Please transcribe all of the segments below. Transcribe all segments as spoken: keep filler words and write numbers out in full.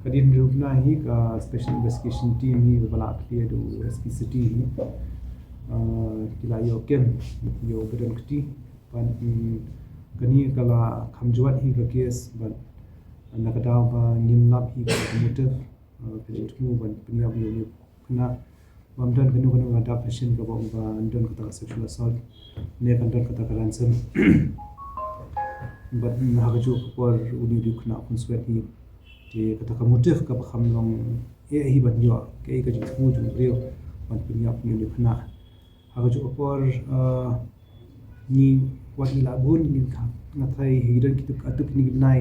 Ka dei ruh na hi ka Special Investigation Team hi ba la khlieh da u S P City hi. Ah, ki la ïoh kem, ïoh ba don kti. Ban, mm, kane ka la kham jwat hi ka case, ban na ka daw ba ngim lap hi ka motive, ah, ka jingthmu ban pynïap ïa u khynnah. Bym don kano kano ka adaptation kaba ong ba don kata ka sexual assault ne kan don kata ka ransom. Bad ha kajuh ka por uni u dei u khynnah khun swet hi. Te kata ka motive kaba kham long eh hi ban ïoh kaei ka jingthmu jong u briew ban pynïap uni u khynnah. Ha kajuh ka por, ah, ngi wat ngi la bun ngi ka, nga tharai hi don kitu atu kini ki bnai.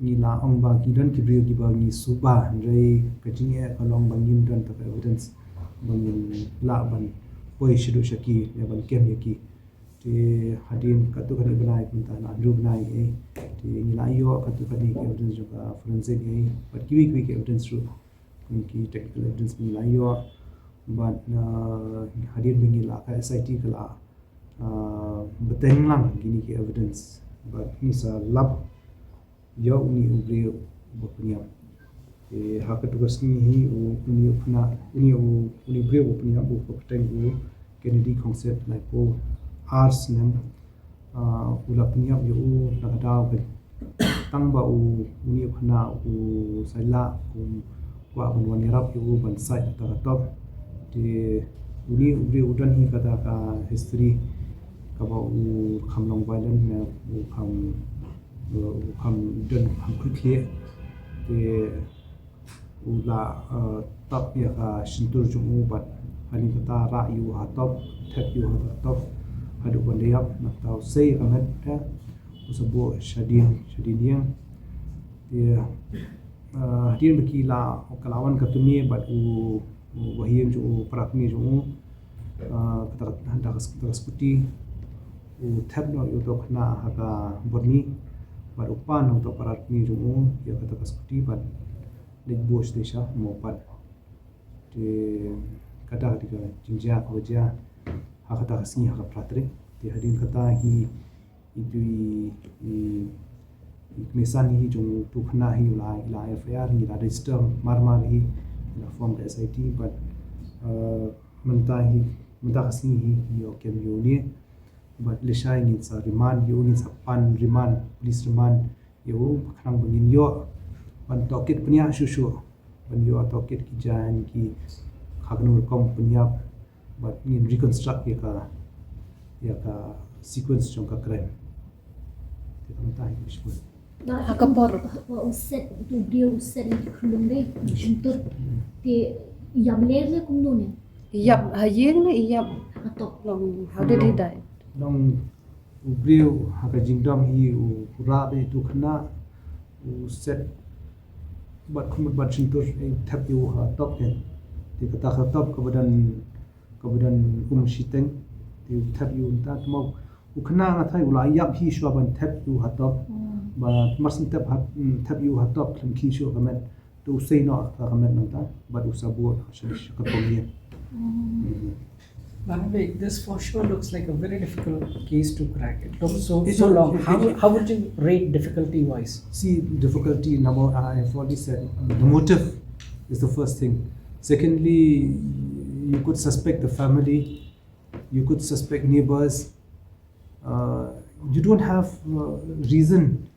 Ngi la ong ba ki don ki briew kiba ngi suba, hynrei ka jingeh ka long ba ngim don ta ka evidence ba ngin lah ban poi shaduh sha ki ne ban kem ïa ki. Te hadien katto katne bnai, mynta na hynriew bnai eh, te ngi la ïoh katto katne ki evidence jong ka forensic eh, bad kiwei kiwei ki evidence ruh, kum ki technical evidence ba ngi la ïoh. Bad, ah, hadien ba ngi la, ka S I T ka la, ah, bteng lang kine ki evidence, bad ngi sa lap ïa uni u briew uba pynïap. Te ha katu ka sngi hi u, uni u khynnah, uni u, uni u briew uba pynïap uba kyrteng u Kennedy Khongset, laiphew ar snem. Ah, u la pynïap ïa u na ka daw ba tang ba u, uni u khynnah u sa ïalam, u kwah ban wan ïarap ïa u ban sait kata ka top. Te uni u briew u don hi kata ka history kaba u kham long violent ne u kham, u kham don kham khuid khlieh. Te u la, eh, tap ïa ka shyntur jong u bad hadien kata rah ïa u ha top, thep ïa u ha top haduh ban da ïap, na kata u sei ïa ka met, eh, u sa buh shadien, shadien ïing. Te, eh, hadien ba ki la, ka la wan ka kmie bad u, u bahaïing jong u, para kmie jong u, eh, kata, da ka, da ka scooty, u thep noh ïa uto u khynnah ha ka byrni, bad u pan noh uto u para kmie jong u ïa kata ka scooty bad leit buh sha sha Mawpat. Te kata ka dei ka jingjia kaba jia ha kata ka sngi ha ka phra tarik. Te hadien kata hi, itu i, i, i kmie san hi jong uto u khynnah hi u la, i la F I R, ngi la register mar mar hi, i la form ka S I T, bad, eh, mynta hi, mynta ka sngi hi, ngi ïoh kem ïa une. Bad lashai ngin sa remand ïa u, ngin sa pan remand, police remand ïa u, khnang ba ngin ïoh ban tohkit pynïaid shuh shuh, ban ïoh tohkit ki jaiñ ki, ha kano rukom pynïap, bad ngin reconstruct ïa ka, ïa ka sequence jong ka crime. Te tang ta hi shuh. Ha ka por. Wa u set, u briew u set ïa ki khyllung ne, shyntur. Te ïap leh ne kumno ne? Ïap ha ïing ne ïap ha top? Long, how did he die? Long u briew ha ka jingdom hi u rah beit ïa uto u khynnah, u set bad khmut bad shyntur, eh, thep ïa u ha top ne. Te kata ka top kaba don, kaba don um shiteng, te u thep ïa u mynta, te ma u khynnah nga tharai u la ïap hi shuwa ban thep ïa u ha top. Hmm. Bad mar syn thep ha, hmm, thep ïa u ha top khlem khih shuh ka met. Te u sei noh ka met nangta bad u sa buh sha, sha ka pom ïing. Hmm. By the way, this for sure looks like a very difficult case to crack. It looks so, it, so it, long. It, how, it, how would you rate difficulty wise? See, difficulty number, I have already said, the motive is the first thing. Secondly, you could suspect the family, you could suspect neighbors. Uh, you don't have, uh, reason,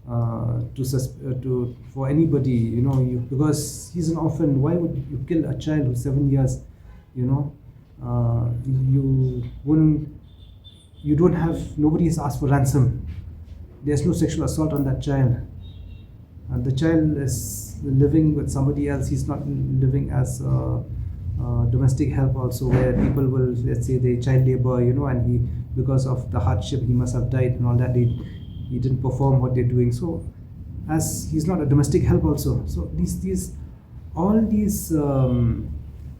uh, to sus-, uh, to, for anybody, you know, you, because he's an orphan. Why would you kill a child who's seven years? You know, uh, you wouldn't, you don't have, nobody has asked for ransom. There's no sexual assault on that child. And the child is living with somebody else. He's not living as a, a domestic help also, where people will, let's say, they child labor, you know, and he, because of the hardship, he must have died and all that. They, he didn't perform what they're doing. So, as he's not a domestic help also. So these, these, all these, um,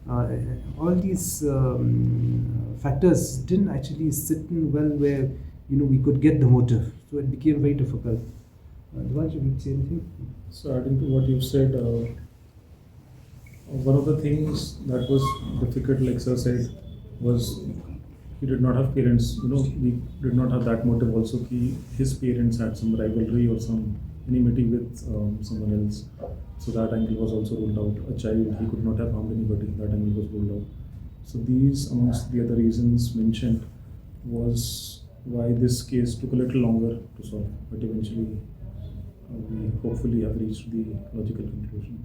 uh, all these, um, factors didn't actually sit in well where, you know, we could get the motive. So it became very difficult. Uh, Devansh, you would say anything? So adding to what you said, uh, one of the things that was difficult, like sir said, was he did not have parents. You know, he did not have that motive also. Ki his parents had some rivalry or some enmity with um, someone else. So that angle was also ruled out. A child, he could not have harmed anybody. That angle was ruled out. So these, amongst the other reasons mentioned, was why this case took a little longer to solve. But eventually, uh, we hopefully have reached the logical conclusion.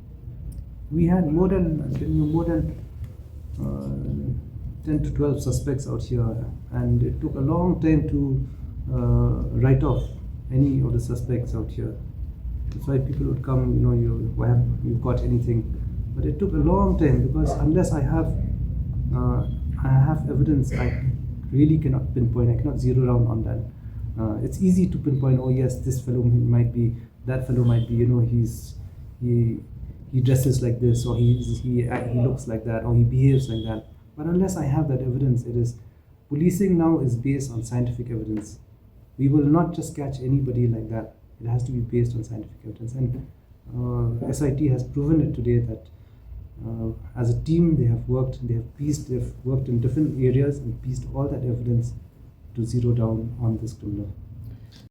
We had more than, I think, more than uh, ten to twelve suspects out here, and it took a long time to uh, write off any of the suspects out here. That's why people would come, you know, you, have you got anything? But it took a long time because unless I have, uh, I have evidence, I really cannot pinpoint, I cannot zero down on that. Uh, it's easy to pinpoint, oh yes, this fellow might be, that fellow might be, you know, he's, he, he dresses like this, or he, he, he looks like that, or he behaves like that. But unless I have that evidence, it is, policing now is based on scientific evidence. We will not just catch anybody like that. It has to be based on scientific evidence. And uh, S I T has proven it today that uh, as a team they have worked, they have pieced, they've worked in different areas and pieced all that evidence to zero down on this criminal.